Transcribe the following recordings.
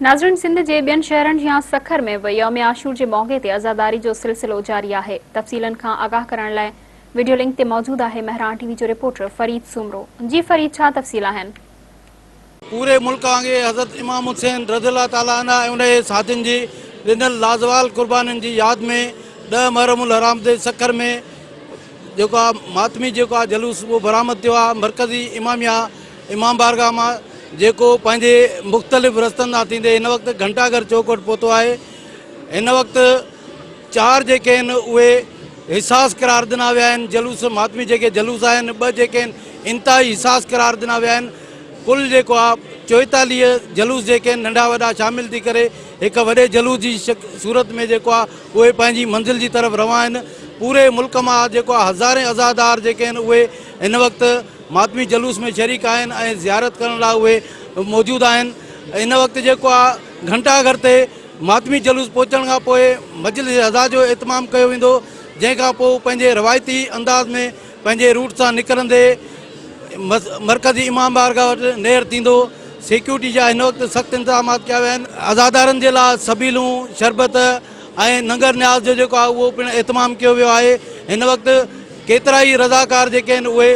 ناظرين سنڌ جي ٻين شهرن جيان سکر ۾ به يوم عاشور جي موقعي تي عزاداري جو سلسلو جاري آهي. تفصيلن کان آگاهه ڪرڻ لاء وڊيو لنڪ تي موجود آهي مهراڻ ٽي وي جو رپورٽر فريد سومرو. جي فريد ڇا تفصيل آهن؟ پوري ملڪ وانگي حضرت امام حسين رضي الله تعالٰي عنه ۽ ان جي ساٿين جي ڏنل لازوال قربانين جي ياد ۾ ڏهه محرم الحرام تي سکر ۾ جيڪو آهي ماتمي جيڪو آهي جلوس اهو برآمد ٿيو آهي مرڪزي اماميه امام بارگاهه مان جيڪو پنهنجي مختلف رستن تان ٿيندي هن وقت گهنٽا گهر چوڪ وٽ پهتو آهي. هن وقت چار جيڪي آهن اهي حساس قرار ڏنا ويا آهن جلوس ماتمي جيڪي جلوس آهن ٻه جيڪي آهن انتهائي حساس قرار ڏنا ويا آهن ڪل جيڪو آهي 44 جلوس جيڪي آهن ننڍا وڏا شامل ٿي ڪري هڪ وڏي جلوس جي صورت ۾ جيڪو آهي اهي پنهنجي منزل جي طرف روان آهن پوري ملڪ مان جيڪو آهي هزارين عزادار جيڪي آهن اهي هن وقت ماتمي جلوس ۾ شريڪ آهن ۽ زيارت ڪرڻ لاء اهي موجود آهن هن وقت جيڪو آهي گهنٽا گهر تي ماتمي جلوس پهچڻ کان پوء مجلس عزا جو اهتمام ڪيو ويندو جنهن کان پوء پنهنجي روايتي انداز ۾ پنهنجي روٽ سان نڪرندي مرڪزي امام بارگاهه وٽ نير ٿيندو سيڪيورٽي جا هن وقت سخت انتظامات ڪيا ويا آهن عزادارن جي لاء سبيلون شربت ۽ ننگر نياز جو جيڪو آهي اهو پڻ اهتمام ڪيو ويو آهي هن وقت ڪيترائي رضاڪار جيڪي آهن اهي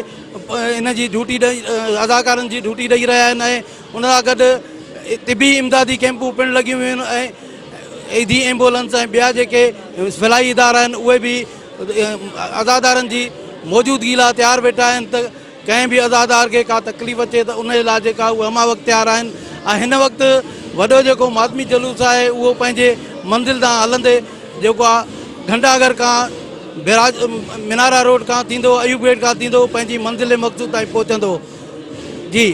ان جي ڊيوٽي ڏئي رضاڪارن جي ڊيوٽي ڏئي رهيا آهن ۽ ان سان گڏ طبي امدادي ڪيمپون پڻ لڳيون ويون آهن ۽ ايڌي ايمبولنس ۽ ٻيا جيڪي فلاحي ادارا آهن اهي به عزادارن جي موجودگي لاء تيار ويٺا آهن ته ڪنهن به عزادار کي ڪا تڪليف اچي ته ان جي لاء جيڪا اهي همه وقت تيار آهن ۽ هن وقت وڏو جيڪو ماتمي جلوس آهي اهو پنهنجي منزل ڏانهن هلندي جيڪو آهي گهنٽا گهر کان بيراج منارا روڊ کان ٿيندو ايوب گيٽ کان ٿيندو پنهنجي منزل مقصود تائين پهچندو جي.